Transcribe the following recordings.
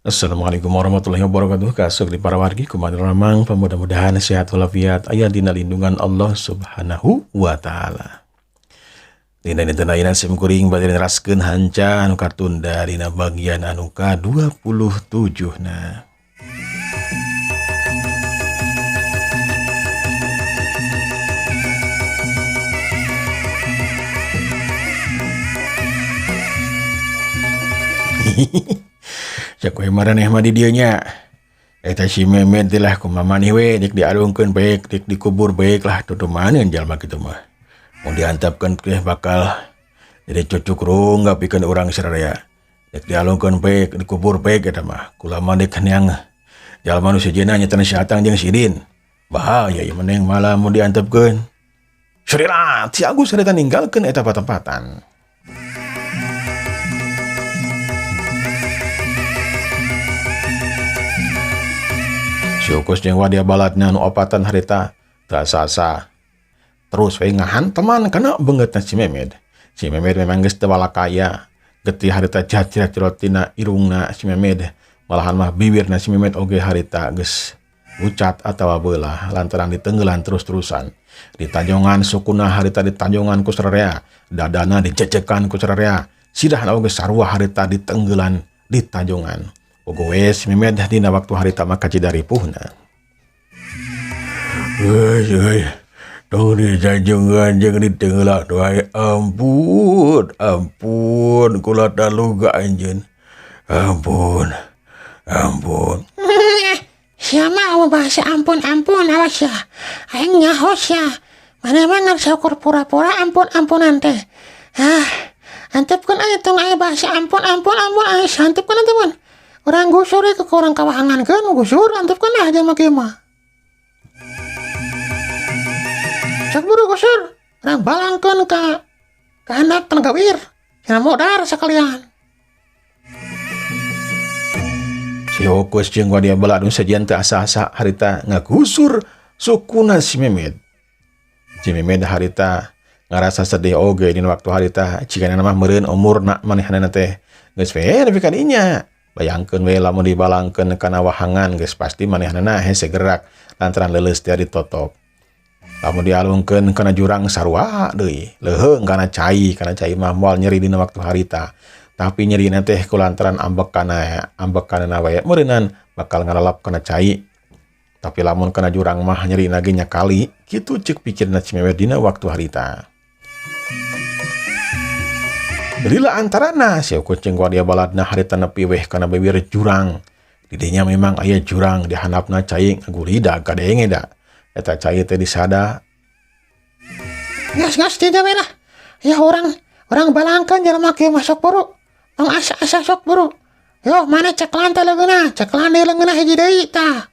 Assalamualaikum warahmatullahi wabarakatuh. Kasuk di para wargi kumaha ramang, mudah-mudahan sehat walafiat, aya dina lindungan Allah Subhanahu wa taala. Dina dinten ayeuna sim kuring bade neraskeun hanca anu katunda dina bagian anu ka-27 na. Cek we maraneh mah di dieu nya. Eta si Memet teh lah kumaha maneh we dek dialungkeun baik, dek dikubur baik lah tutumaneun jalma kitu mah. Mun diantepkeun teh bakal jadi cucuk rungga pikeun urang sararea. Dek dialungkeun baik, dikubur baik eta mah. Kula mah dek neang jalma nu sejenna nya si Atang jeung si Idin. Bahaya ieu mah malah mun diantepkeun. Surila, si Agus harita ninggalkeun eta patempatan. Si Ukus jeung wadia baladna nu opatan harita teu asa-asa. Terus we ngahanteman kana beungeutna si Memed. Si Memed memang geus teu walakaya. Getih harita jajrat-jrot tina irungna si Memed. Malahan mah bibirna si Memed oge harita geus ucat atawa beulah lantaran ditenggelan terus-terusan. Ditajongan sukuna harita ditajongan ku sararea, dadana dijejekan ku sararea, sidahna oge sarua harita ditenggelan ditajongan. Pogo we si Memed dina waktu harita mah kacida ripuhna. Euy euy, tong ditajungan jeung ditenggelan wae, ampun, ampun, kula taluga anjeun. Ampun, ampun. Siapa mau bahasa ampun ampun, awas ya. Aing nyaho sia. Mana mah ngan saukur pura-pura ampun ampunan teh. Ah, antepkeun aya tong aya bahasa ampun ampun ampun, aya antepkeun atuh mun. Urang gusur ke kurang kawahangan kan gusur antepkeun lah jalma kieu mah. Sok buru gusur, urang balangkeun ka handap tenaga wir. Cenah modar sakalian. Si Ukus jeung wadia balad nu sejen teu asa-asa harita ngagusur sukuna si Memed. Si Memed harita ngarasa sedih oge dina waktu harita jigana mah meureun umurna manehna teh geus we nepi ka dinya. Bayangkeun we lamun dibalangkeun kana wahangan geus pasti manehna hese gerak lantaran leuleus teh ditotok. Lamun dialungkeun kana jurang sarua deui, leuheung kana cai, kana cai mah moal nyeri dina waktu harita. Tapi nyerina teh kulantaran ambekana wae meureunan bakal ngalalap kana cai. Tapi lamun kana jurang mah nyerina ge nya kali, kitu ceuk pikirna si Memed dina waktu harita. Lila antarana si Ukus jeung wadia baladna harita nepi weh kana bibir jurang. Di dinya memang aya jurang di handapna cai ngagurida kadenge da. Eta cai teh disada. Gas-gas tidak we lah. Ya orang balangkeun jelema kieu mah sok buru. Tong asa-asa sok buru. Yo mana ceklan teh leungeunna, ceklan deui leungeunna hiji deui tah.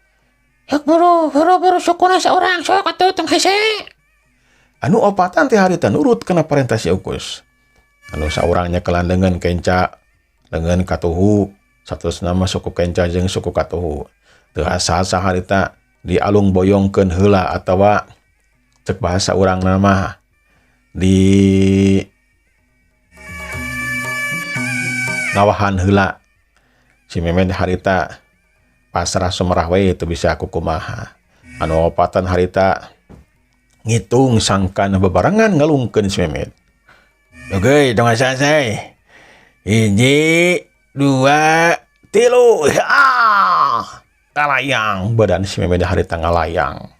Sok buru, buru buru sukuna saurang sok atuh tong hese. Anu opatan teh harita nurut kana parentah si Ukus. Anu saurang nyekelan leungeun kenca, leungeun katuhu, saterusna mah suku kenca jeung suku katuhu. Teu asa-asa harita dialung boyongkeun heula atawa cek bahasa urang mah di ngawahan heula. Si Memed harita pasrah sumerah we teu bisa kukumaha. Anu opatan harita ngitung sangkan bebarengan ngalungkeun si Memed. Oke, tong asa-asa. 1, 2, 3. Ah! Kalayang badan si Memed harita ngalayang.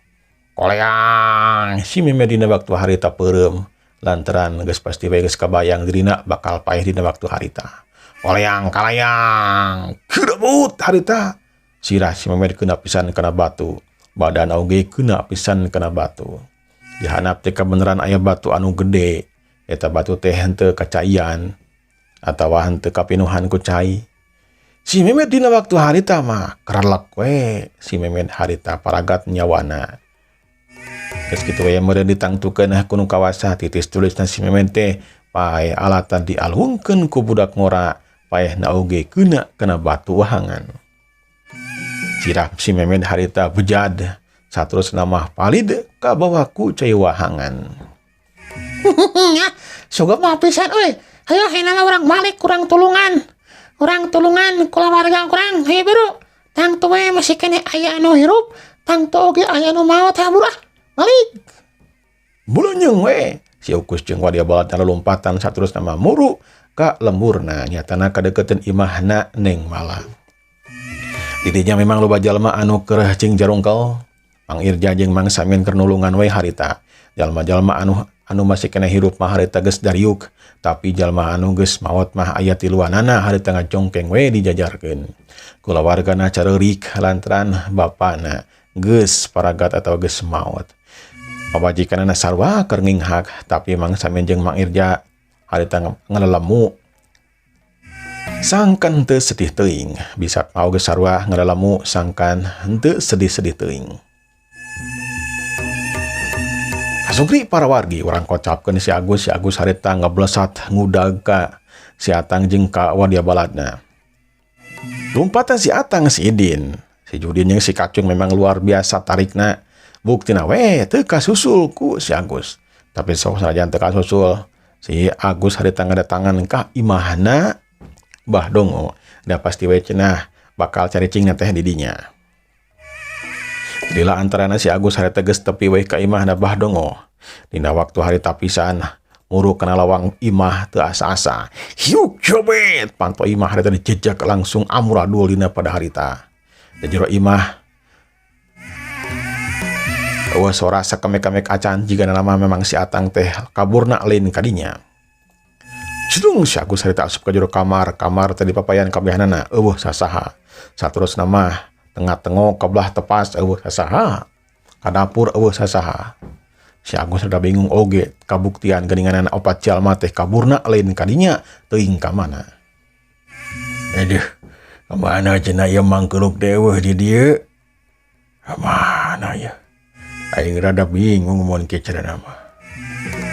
Koleang si Memed dina waktu harita peureum lantaran geus pasti we geus kabayang dirina bakal paeh dina waktu harita. Koleang kalayang gerebut harita. Sirah si Memed kena pisan kana batu, badan oge kena pisan kana batu. Di handap teh kabeneran aya batu anu gede. Eta batu teh henteu kacaian atawa henteu kapinuhan ku cai. Si Memed dina waktu harita mah kerelek we si Memed harita paragat nyawana. Geus kitu we meureun ditangtukeun ku nu kawasa titis tulisna si Memed teh paeh alatan dialungkeun ku budak ngora, paehna oge keuna kana batu wahangan. Sirah si Memed harita bejad saterusna mah palid kabawa ku cai wahangan. Suga mah pisan euy. Hayo heuna urang balik kurang tulungan. Urang tulungan kulawarga urang, hayu buru. Tangtu we masih keneh aya anu hirup, tangtu oge aya anu maot, hayu buru ah. Balik. Bulunyung we. Si Ukus jeung wadia balad lompatan saterusna mah muru ka lemburna nyatana kadeukeuteun imahna Neng Mala. Didinya memang loba jalma anu keur cing jarungkel. Mang Irja jeung Mang Samin keur nulungan we harita. Jalma-jalma anu masih keneh hirup mah harita geus dariuk, tapi jalma anu geus maot mah aya tiluanana harita ngajongkeng we dijajarkeun. Kulawargana careurik lantaran bapana geus paragat atawa geus maot. Pamajikanana sarua keur nginghak, tapi Mang Samin jeung Mang Irja harita ngalelemu sangkan teu sedih teuing. Bisa mau geus sarua ngalelemu sangkan henteu sedih-sedih teuing. Kasugri para wargi urang kocapkeun si Agus, si Agus harita ngablesat ngudag ka si Atang jeung ka wadia baladna. Lompatan si Atang si Idin, si Judin jeung si Kacung memang luar biasa tarikna. Buktina we teu kasusul ku si Agus. Tapi sok sanajan teu kasusul, si Agus harita ngadatangan ka imahna Bah Dongo. Da pasti we cenah bakal caricingna teh di dinya. Lila antarana si Agus harita geus tepi we ka imahna Bah Dongo. Dina waktu harita pisan muru kana lawang imah teu asa-asa. Hiuk cobet panto imah harita dijejak langsung amuradul dina pada harita. Da jero imah eueuh sora sakemek-kemek acan jigana nama memang si Atang teh kaburna lain kadinya. Cidung si Agus harita asup ka jero kamar, kamar teh dipapayan kabehanana eueuh sasaha. Saterusna mah tengah-tengok kabelah tepas eueuh sasaha. Ka dapur eueuh sasaha. Si Agus rada bingung oge kabuktian geuninganana opat jalma teh kaburna lain kadinya teuing ka mana. Aduh, ka mana cenah ieu mangkeluk deueuh di dieu? Ka mana ieu? Aing rada bingung mun kieu cenah mah.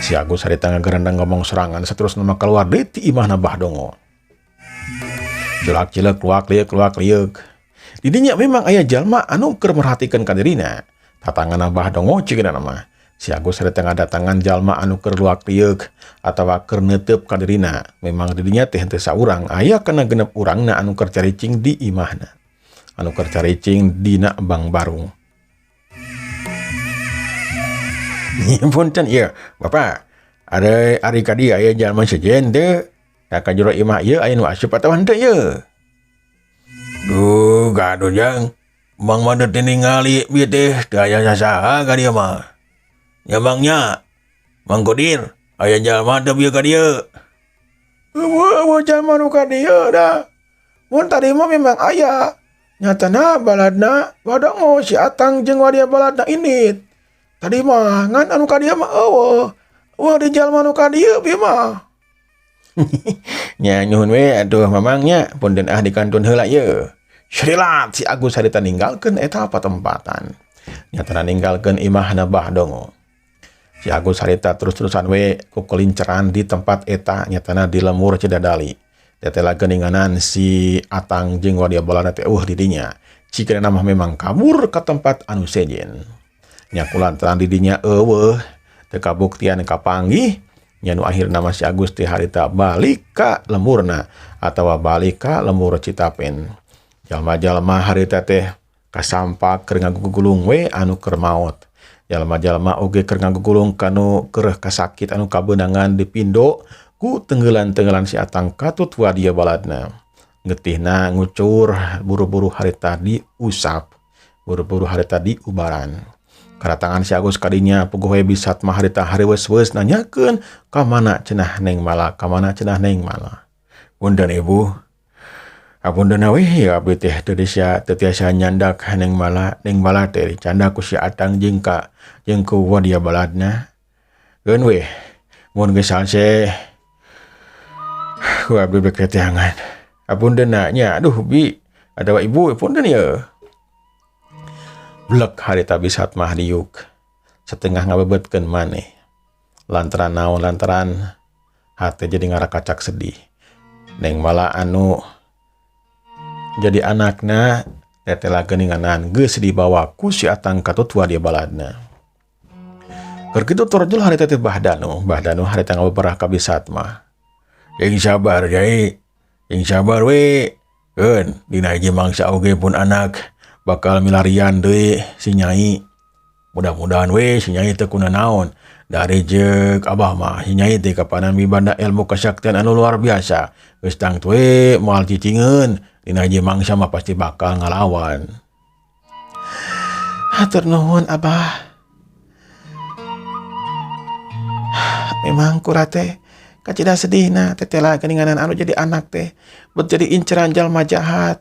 Si Agus harita ngagerendang ngomong serangan saterusna mah keluar deui ti imahna Bah Dongo. Julak cileuk luak lieuk luak lieuk. Di dinya memang aya jalma anu keur merhatikeun ka dirina. Tatangan Bah Dongo cigana mah. Si Agus harita ngadatangan jalma anu keur luak lieuk atawa keur neuteub ka dirina. Memang di dinya teh henteu saurang, aya kana genep urangna anu keur caricing di imahna. Anu keur caricing dina Bang Barung. Punten ieu, Bapak. Ada ari ka dieu aya jalma sejen teu? Da ka jero imah ieu aya nu asup atawa henteu ieu? Duh, gaduh jang. Mang mah teu ningali bieu teh, teu aya sasaha ka dieu mah. Nya Mang nya. Mang Kodir, aya jalma teu bieu ka dieu? Eueuh, eueuh jalma nu ka dieu da. Mun tadi mah memang aya. Nyatana baladna badongo si Atang jeung wadia baladna indit. Tadi mah ngan anu ka dieu mah eueuh. Eueuh di jalma nu ka dieu bieu mah. Nya nyuhun we atuh Mamang nya, punten ah dikantun heula ieu. Srilat si Agus harita ninggalkeun eta patempatan. Nyatana ninggalkeun imahna Bah Dongo. Si Agus harita terus-terusan we kukulinceran di tempat eta nyatana di lemur Cidadali. Tetela geuninganan si Atang jeung wadia balana teh eueuh di dinya. Cigana mah memang kabur ka tempat anu sejen. Nya kulantaran di dinya eueuh teu kabuktian kapanggih. Nya nu akhirna mah si Agus teh harita balik ka lemurna atawa balik ka lemur Citapen. Jalma-jalma harita teh kasampak keur ngagugulung we anu keur maot. Jalma-jalma oge keur ngagugulung kanu keur kasakit anu kabeunangan dipindo ku tenggelan-tenggelan si Atang katut wadia baladna. Getihna ngucur buru-buru harita diusap, buru-buru harita diubaran. Karatangan si Agus kadinya puguh we bisat mah harita hareuweus-weus nanyakeun ka mana cenah Neng Mala, ka mana cenah Neng Mala. Punten ibu. Apunten we ya abdi teh teu tiasa, teu tiasa nyandak Neng Mala, Neng Mala teh dicandak ku si Atang jeung ka jeung ku wadia baladna. Geun we mun geus salse ku abdi bek teangan. Apunten nya, aduh bi, atawa ibu punten ye. Blek harita bisat mah diuk setengah ngabebetkeun maneh. Lantaran naon lantaran hate jadi ngarakacak sedih. Neng Mala anu jadi anakna tetela geuninganan geus dibawa ku si Atang katut wadia baladna. Keur kitu torjul harita teh Bah Danu, Bah Danu harita ngabeberah ka bisat mah. Jeung sabar jai. Sing sabar we. Keun dina hiji mangsa oge pun anak bakal milarian deui si Nyai. Mudah-mudahan we si Nyai teu kunanaon. Dari jeung abah mah si Nyai teh kapanan mibanda ilmu kasaktian anu luar biasa. Geus tangtu we moal cicingeun. Dina hiji mangsa mah pasti bakal ngalawan. Hatur nuhun abah. Memang kura teh kacida sedihna tetela geuninganan anu jadi anak teh buat jadi inceran jalma jahat.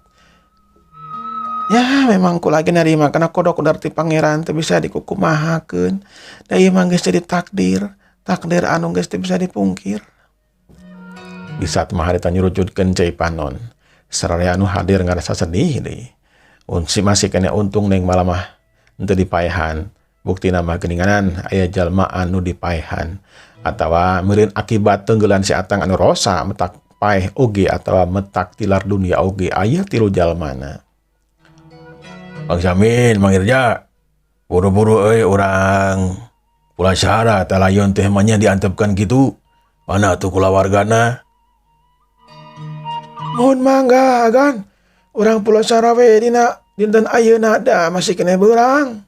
Ya memang ku lagi narima karena kodok dari pangeran teu bisa dikukumahakeun. Da ieu mah geus jadi takdir, takdir anu geus teu bisa dipungkir. Di saat mah harita nyurucutkeun cai panon, sararea anu hadir ngarasa sedih deui. Unsi masih kena untung neng malamah henteu dipaehan. Buktina mah geuninganan aya jalma anu dipaehan atawa meureun akibat tenggelan si Atang anu rosa metak paeh oge atawa metak tilar dunia oge aya tilu jalmana. Bang Samin, Mang Irja, buru-buru euy urang Pulasara talayon teh mah nya diantepkan kitu. Mana tuh kulawargana? Mohon mangga agan. Urang Pulasara we dina dinten ayeuna da masih keneh beurang.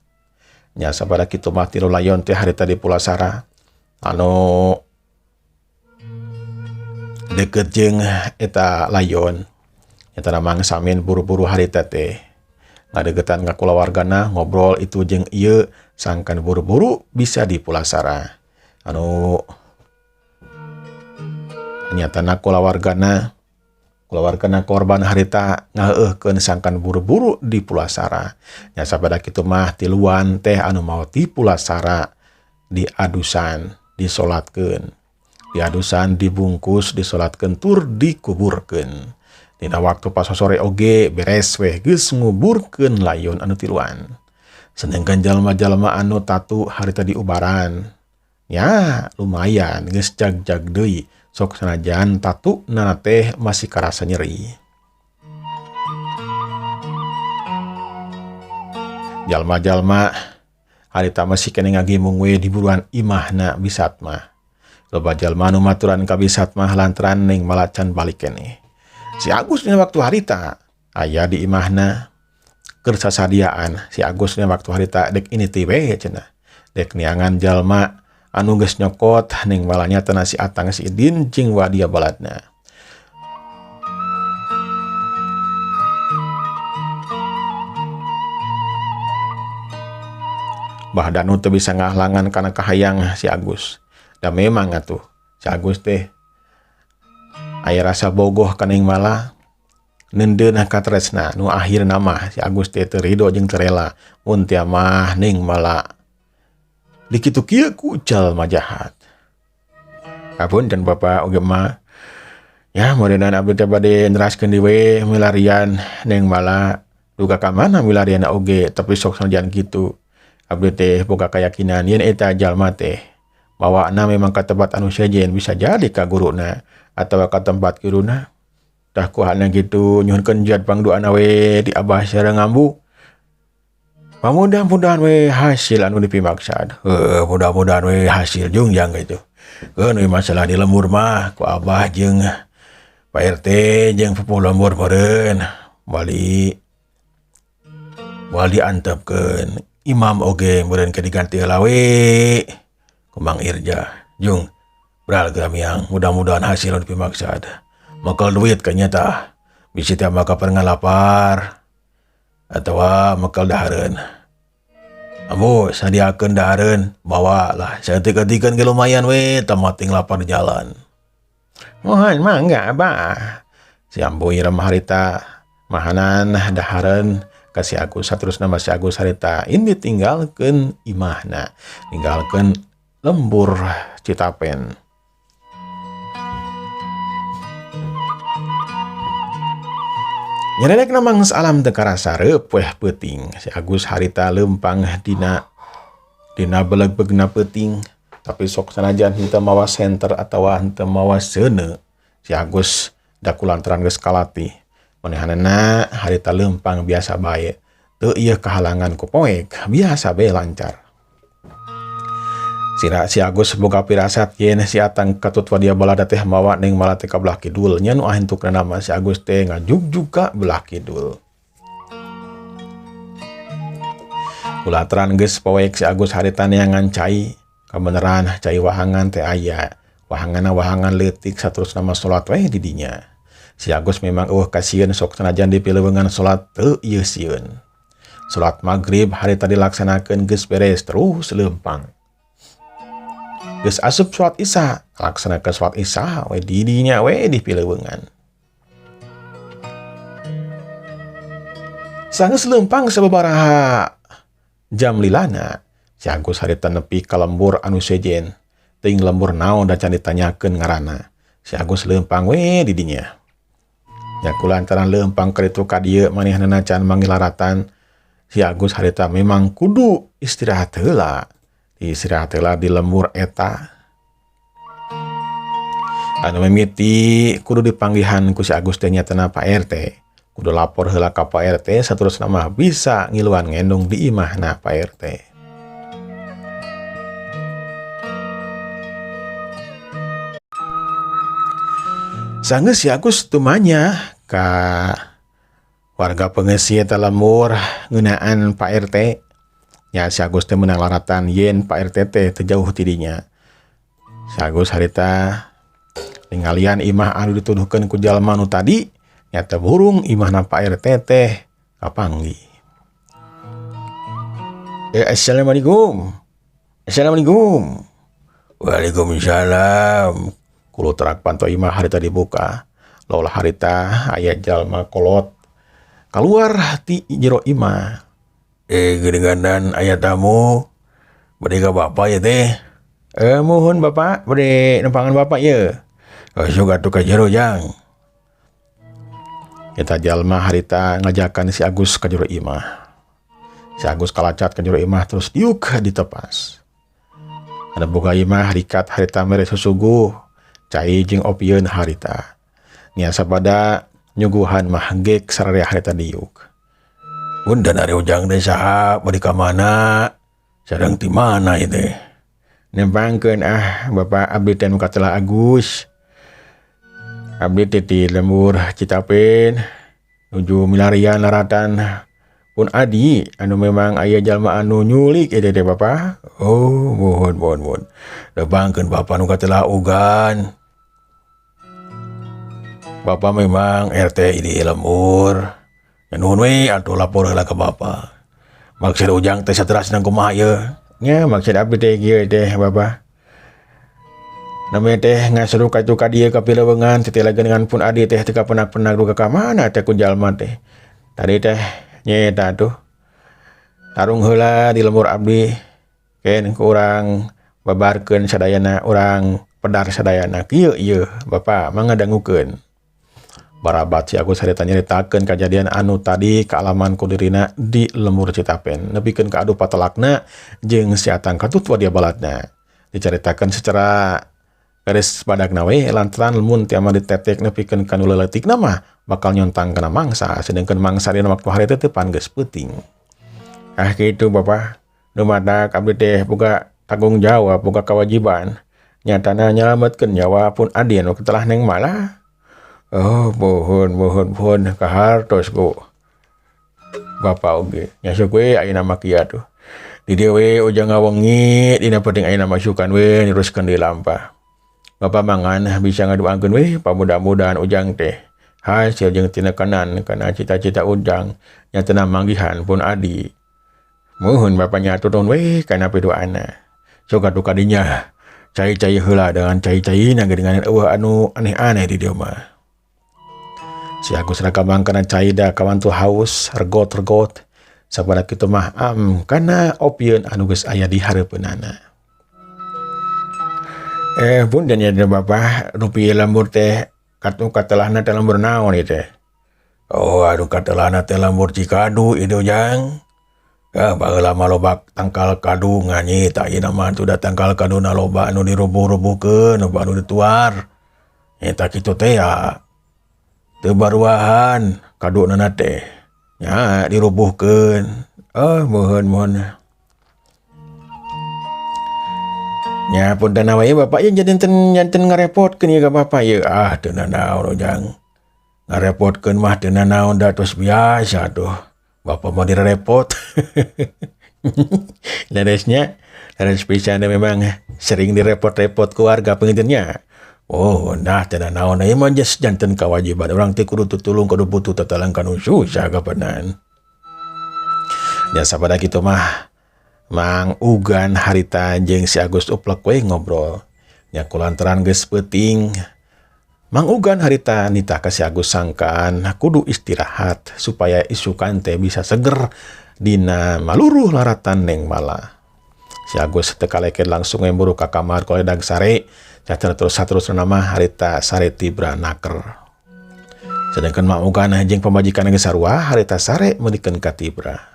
Nya sabada kitu mah tilu layon teh harita di Pulasara. Anu deket jeung eta layon. Nyata Mang Samin buru-buru harita teh. Ngadegetan ka kulawargana ngobrol itu jeung ieu sangkan buru-buru bisa di Pulasara. Anu nyatana kulawargana korban harita ngaheuhkeun sangkan buru-buru di Pulasara. Nya sabada kitu mah tiluan teh anu maot di Pulasara diadusan, disolatkeun. Diadusan, dibungkus, disolatkeun tur dikuburkeun. Dina waktu pas sore oge beres weh geus nguburkeun layon anu tiluan. Sedangkan jalma-jalma anu tatu harita diubaran. Ya, lumayan geus jag-jag deui. Sok sanajan tatu nana teh masih karasa nyeri. Jalma-jalma harita masih keneh ngagimung we di buruan imahna bisat mah. Loba jalma anu maturan ka bisat mah lantaran ning malacan balik keneh. Si Agus dina waktu harita aya di imahna keur sasadiaan. Si Agus dina waktu harita dek ini teh we cenah. Dek niangan jalma anu geus nyokot ning malanya tena si Atang si Idin jeung wadia baladna. Bah Danu teu bisa ngahlangan kana kahayang si Agus. Da memang atuh si Agus teh aya rasa bogoh ka ning mala neundeun katresna nu akhirna mah si Agus teh teu rido jeung teu rela mun tia mah ning mala dikitu kieu ku jalma jahat. Abun dan bapak oge mah ya mudah-mudahan abdi teh bade neraskeun deui we milarian ning mala duka ka mana milarian oge tapi sok sanajan kitu abdi teh boga keyakinan yen eta jalma teh bawana memang ka tempat anu sejen bisa jadi ka guruna atawa ka tempat guruna. Tah kuhana kitu nyuhunkeun jad pangdoana we di abah sareng ambu. Mudah-mudahan we hasil anu dipimaksad. Heuh, mudah-mudahan we hasil jungjang gitu. Keun we masalah di lembur mah ku abah jeung Pak RT jeung pupuh lembur meureun bali diantepkeun. Imam oge meureun ke diganti heula we ku Mang Irja. Jung bral gramiang mudah-mudahan hasil anu dipimaksad. Makal duit kayaknya tah bisi teh maka ngalapar atawa makal dahareun. Ambu sadiakeun dahareun bawa lah saeutik-eutikeun ge lumayan we tamating lapar di jalan. Mohon mangga abah. Si Ambu irem harita mahanan dahareun ka si Agus saterusna mah si Agus harita ini tinggalkeun imahna, tinggalkeun lembur Citapen. Nyerenek namang salam teu karasa reup weh peuting. Si Agus harita leumpang dina beleg-belegna peuting. Tapi sok sanajan henteu mawa senter atawa henteu mawa seuneu, si Agus da kulantaran geus kalatih. Manehanana harita leumpang biasa bae. Teu ieu kahalangan ku poek, biasa bae lancar. Si Sira si Agus boga pirasat yen si Atang katut wadia balada teh mawa Neng Mala teh ka belah kidul nya nu ahentukna nama si Agus teh ngajugjug ka belah kidul. Kulantaran geus poek si Agus harita neangan cai, kabeneran cai wahangan teh aya. Wahanganna wahangan leutik saterusna mah salat we di dinya. Si Agus memang eueuh kasieun sok sanajan dipileuweungan salat teu ieu sieun. Salat maghrib harita dilaksanakeun geus beres terus leumpang. Geus asup salat isya, laksanakeun salat isya we di dinya we dipileuweungan. Sanggeus leumpang sababaraha jam lilana, si Agus harita nepi ka lembur anu sejen. Teuing lembur naon da can ditanyakeun ngaranna. Si Agus leumpang we di dinya. Nya kulantaran leumpang ka ditu ka dieu manehnana can manggil laratan, si Agus harita memang kudu istirahat heula. Istirahat heula di lembur eta. Anu mimiti kudu dipanggihan ku si Agus teh nyatana Pak RT. Kudu lapor heula ka Pak RT saterusna mah bisa ngiluan ngendong di imahna Pak RT. Sanggeus si Agus tumanya ka warga pengesi eta lembur ngeunaan Pak RT. Nya si Agus teh meunang laratan yen Pak RT teh teu jauh ti dinya. Si Agus harita ningalian imah anu dituduhkeun ku jalma nu tadi, nyata burung imahna Pak RT teh kapanggih. Assalamualaikum. Assalamualaikum. Waalaikumsalam. Kulo terak panto imah harita dibuka. Lolah harita aya jalma kolot keluar ti jero imah. Geuningan aya tamu bade ka bapak ya teh. Muhun bapak, bade nempangan bapak ye. Sok atuh ka jero jang. Eta jalma harita ngajakan si Agus ka jero imah. Si Agus kalacat ka jero imah terus diuk ditepas. Ada boga imah rikat harita mere susuguh, cai jeung opieun harita. Nya sapada nyuguhan mah gek sararea harita diuk. Punten ari ujang teh saha bade ka mana? Sareng ti mana ieu teh? Nempangkeun ah bapak abdi teh nu katelah Agus. Abdi teh ti lembur Citapen nuju milarian laratan pun adi anu memang aya jalma anu nyulik ieu teh bapak. Oh, mohon mohon mohon. Nepangkeun bapak nu katelah ugan. Bapak memang RT di lembur. Nuhun we atuh lapor heula ka bapak. Maksud ujang teh saterasna kumaha ieu? Nya maksud abdi teh kieu teh bapak. Namanya teh ngasuruh ka itu ka dieu ka pileuweungan titilageun dengan pun adi teh teu kapenak-penak duka ka mana teh ku jalma teh. Tadi teh nyaeta tuh tarung heula di lembur abdi ken ku urang babarkeun sadayana urang pedar sadayana kieu ieu bapak mangga dangukeun. Barabat si Agus harita nyaritakeun kajadian anu tadi kaalaman ku dirina di lembur Citapen nepikeun ka adu patelakna jeung si Atang katut wadia baladna. Dicaritakeun secara garis badagna we lantaran mun ti ama ditetek nepikeun ka nu leutikna mah bakal nyontang kana mangsa sedengkeun mangsa dina waktu harita teh pan geus peuting. Ah kitu bapak, nu madak abdi teh boga tanggung jawab boga kewajiban nyatana nyalametkeun nyawa pun adi anu telah Neng Mala. Oh, mohon mohon mohon kahartos ku bapak oge. Nya sok we ayeuna mah kieu atuh. Di dieu we ujang ngawengi dina penting ayeuna masukan we neruskeun deui lampah. Bapak mangan bisa ngaduakeun we pamudah-mudahan ujang teh hasil jeung tinekanan kana cita-cita ujang nyatana manggihan pun adi. Muhun bapak nya atur nuhun we kana piduana. Sok atuh kadinya cai-cai heula dengan cai-caina geuningan eueuh anu aneh-aneh di dieu mah. Si Agus raka mangkana cai da kawantu haus regot-regot sapada kitu mah am kana opieun anu geus aya di hareupeunana. Punten ya bapak, rupi lembur teh katu katelahna teh lembur naon ieu teh? Oh, aduh katelahna teh lembur Cikadu itu jang. Baheula mah loba tangkal kadu nganyi tah ieu mah tuh da tangkal kaduna loba anu dirubuh-rubuhkeun, loba anu dituar. Eta kitu teh ya. Teu baruahan kaduna teh. Nya dirubuhkeun. Oh, mohon mohon. Nya punten we bapak ye janten ngarepotkeun ieu ka bapak ye. Ah teu nanaon Ujang. Ngarepotkeun mah teu nanaon da tos biasa tuh. Bapak mah direpot. Leresnya, leres pisan memang sering direpot-repot keluarga pengintennya. Oh, nah teu nanaon ieu mah geus janten kewajiban urang teh kudu tutulung kudu butuh tatalang kanu susah kapanan. Ya sabada kitu mah Mang Ugan harita jeung si Agus uplek we ngobrol. Nya kulantaran geus peuting. Mang Ugan harita nitah ka si Agus sangkaan kudu istirahat supaya isukan teh bisa seger dina maluruh laratan Neng Mala. Si Agus teu kaleket langsung emburu ka kamar koledag sare. Cater terus saterusna mah harita sare tibra naker. Sedangkan Mang Ugan jeung pamajikan geus sarua harita sare meulikeun ka tibra.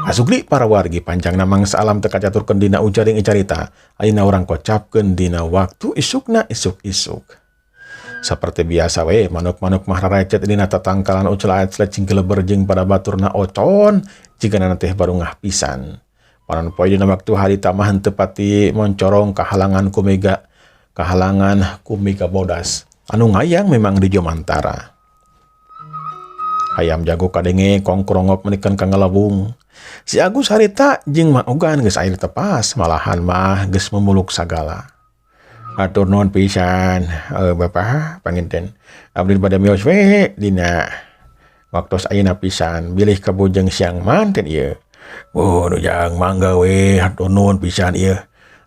Asugli para wargi panjang namang saalam teu kacaturkeun dina ujaring carita, ayeuna urang kocapkeun dina waktu isukna isuk-isuk. Saperti biasa we, manuk-manuk mah rarecet dina tatangkalan ucel-aclet cing geleber jeung pada baturna ocon, jigana teh barungah pisan. Panon poe dina waktu harita mah henteu pati moncorong kahalangan ku mega, kahalangan ku mega bodas. Anu ngayang memang di Jomantara. Hayam jago kadenge kongkrongok menikan ka ngalabung. Si Agus harita jeung Mang Ugan geus aya tepas, malahan mah geus memuluk sagala. Atur nuhun pisan, Bapak panginten. Abdi bade mios we dina waktos ayeuna pisan bilih kabujeng siang manten ieu. Oh, nu jang mangga we hatur nuhun pisan ieu.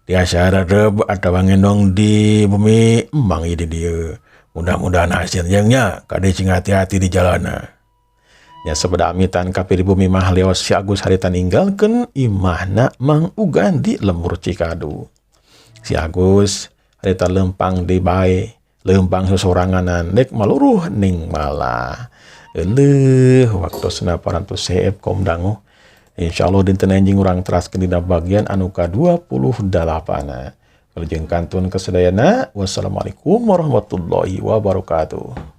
Tiasa rereb atawa ngendong di bumi emang ieu di dieu. Mudah-mudahan hasil jeung nya kade sing hati-hati di jalana. Ya sabada amitan kapir bumi mah leos si Agus harita ninggalkeun imahna Mang Ugan di lembur Cikadu. Si Agus harita lempang di bae, lempang sesoranganan dek maluruh ning malah. Eleuh waktosna parantos seep kom dangu. Insyaallah dinten enjing urang teraskeun dina bagian anu ka-28. Wilujeng kantun kasadayana. Wassalamualaikum warahmatullahi wabarakatuh.